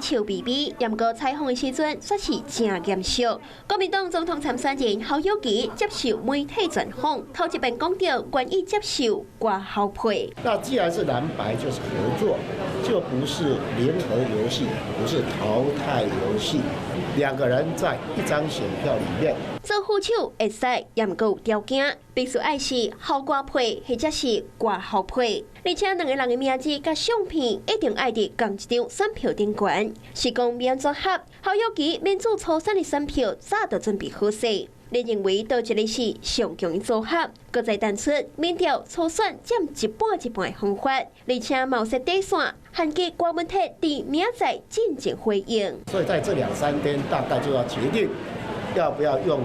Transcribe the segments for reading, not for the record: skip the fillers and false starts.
笑眯眯，毋過採訪的時陣煞是誠嚴肅。國民黨總統參選人侯友宜接受媒體專訪，頭一遍講著願意接受郭侯配。那既然是藍白，就是合作，就不是零和遊戲，不是淘汰遊戲。兩個人在一張選票裡面。做副手會使，毋過有條件，必須愛是侯郭配，或者是郭侯配。而且兩個人的名字佮相片一定愛佇仝一張選票頂懸。是講欲按怎合，侯友宜民主初選的選票早就準備好勢。你認為佗一個是上強的組合？閣再淡出民調初選佔一半一半的方法，而且嘛有設底線，限制郭文鐵佇明仔載進前回應。所以在這兩三天，大概就要決定要不要用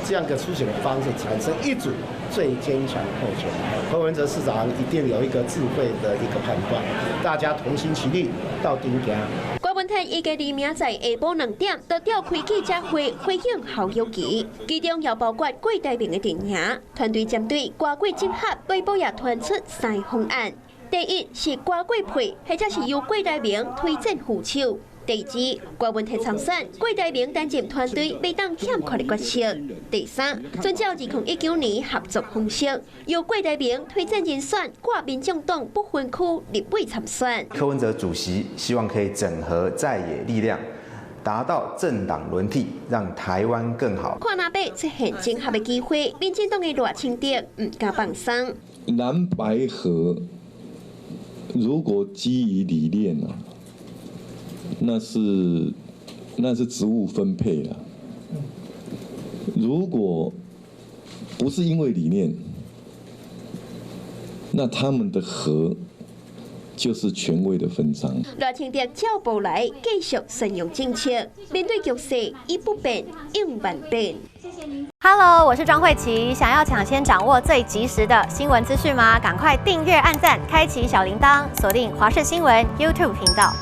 這樣個初選的方式產生一組最堅強候選人。柯文哲市長一定有一個智慧的一個判斷，大家同心齊力鬥陣行。郭文鐵預計佇明仔載下晡2點，就召開記者會回應侯友宜，其中也包括郭台銘的陣營團隊針對郭郭整合，內部也傳出三個方案。第一是郭郭配，或者是由郭台銘推薦副手。第二，郭文鐵參選，郭台銘擔任團隊袂當欠缺的角色。第三，遵照2019年合作方式，由郭台銘推薦人選，掛民眾黨不分區立委參選。柯文哲主席希望可以整合在野力量，達到政黨輪替，讓台灣更好。看哪欲出現整合的機會，民進黨的賴清德毋敢放鬆。藍白合，如果基於理念啊，那是職務分配了。如果不是因為理念，那他們的合就是權位的分贓。賴清德照步來，繼續宣揚政策，面對局勢以不變應萬變。 Hello，我是莊慧琪。想要搶先掌握最及時的新聞資訊嗎？趕快訂閱、按讚、開啟小鈴鐺，鎖定華視新聞 YouTube 頻道。